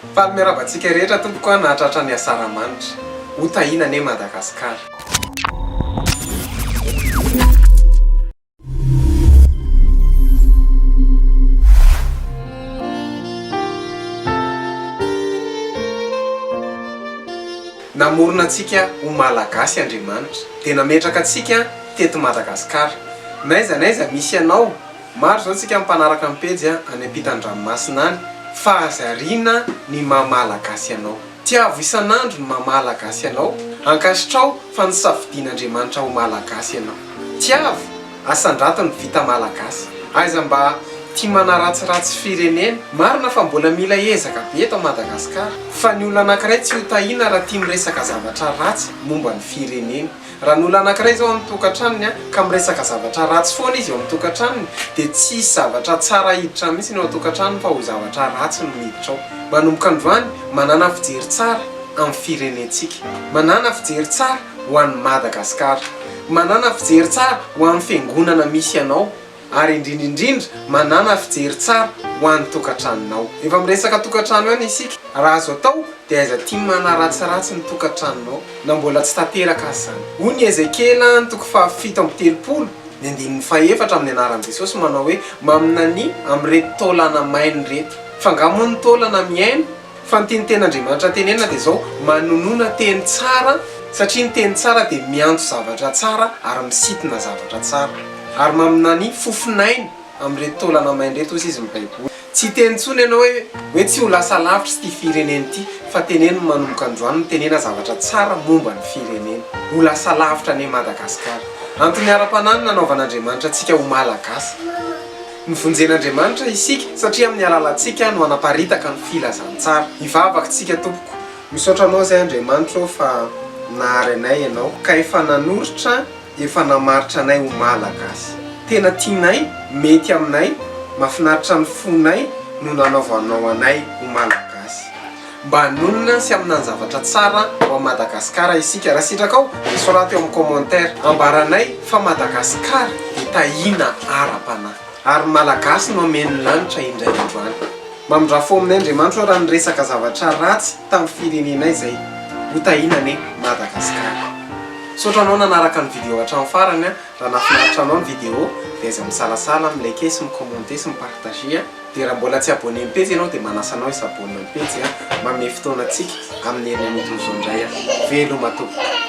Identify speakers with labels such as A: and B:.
A: Faly miarahaba antsika rehetra tompoko a nahatratra ny asaramanitra. Ho tahiana anie Madagascar. Namorona antsika ho Malagasy Andriamanitra, dia nametraka antsika teto Madagasikara. N'aiza n'aiza misy anao, maro izao tsika mpanaraka ny pejy any ampitan-dranomasina any, fa aza ariana ny maha Malagasy anao. Tiavo isan'andro ny maha Malagasy anao, ankasitrao fa nosafidian'Andriamanitra ho Malagasy ianao. Tiavo! Asandrato ny vita malagasy. Aiza mba tia manaratsiratsy firenena. Marina fa mbola mila ezaka be eto Madagascar. Fa ny olona anakiray tsy ho tahiana raha tia miresaka zavatra ratsy momba ny fireneny. Raha ny olona anakiray zao amin'ny tokantranony ka miresaka zavatra ratsy foana izy eo amin'ny tokantranony dia tsy hisy zavatra tsara hiditra mihitsy ny ao an-tokantranony fa ho zavatra ratsy no miditra ao. Manomboka androany, manàna fijery tsara amin'ny firenentsika. Manàna fijery tsara ho an'i Madagasikara. Manàna fijery tsara ho an'ny fiangonana misy anao ary indrindra indrindra manàna fijery tsara ho an'ny tokantranonao. Efa miresaka tokantrano ihany isika, raha azo atao dia aiza tia manaratsiratsy ny tokantranonao na mbola tsy tanteraka aza izany. Hoy ny Ezekiela toko faha 37 ny andininy fahefatra amin'ny anaran'i Jesosy manao hoe maminania amin'ireto taolana maina ireto. Fa angaha moa ny taolana mihaino? Fa ny tian'ny tenin'Andriamanitra tenenina dia izao, manonona teny tsara, satria ny teny tsara dia miantso zavatra tsara ary misintona zavatra tsara. Ary maminania fofon'aina amin'ireto taolana maina ireto hozy izy ny baiboly. Tsy hiteny intsony ianao hoe hoe tsy ho lasa lavitra ity firenena ity, fa teneno ny manomboka androany mitenena zavatra tsara momba ny firenena. Ho lasa lavitra anie Madagasikara. Antony ara-panahy no nanaovan'Andriamanitra antsika ho Malagasy. Novonjen'Andriamanitra isika satria amin'ny alalantsika no hanaparitaka ny filazantsara. Hivavaka tsika tompoko. Misaotra anao zay Andriamanitra ô fa nahary anay ianao ka efa nanoritra efa namaritra anay ho Malagasy. Tena tianay, mety aminay, mafinaritra ny fonay no nanaovanao anay ho Malagasy. Mba hanonona sy haminany zavatra tsara ho an'i Madagascar isika. Raha sitrakao dia soraty eo amin'ny commentaire. Ambaranay fa Madagascar dia tahiana ara-panahy. Ary ny Malagasy no hameno ny lanitra indray andro any. Mamindrà fo aminay Andriamanitra ô raha niresaka zavatra ratsy tamin'ny firenenay izay. Ho tahiana anie Madagascar. Misaotra anao nanaraka ny vidéo hatramin'ny farany a. Raha nahafinaritra anao ny vidéo dia aiza misalasala mi-liker sy mi-commenter sy mi-partager a. Dia raha mbola tsy abonné ny pejy ianao dia manasa anao hi-s'abonne ny pejy a! Manome fotoana antsika amin'ny herinandro izao indray a! Veloma tompoko!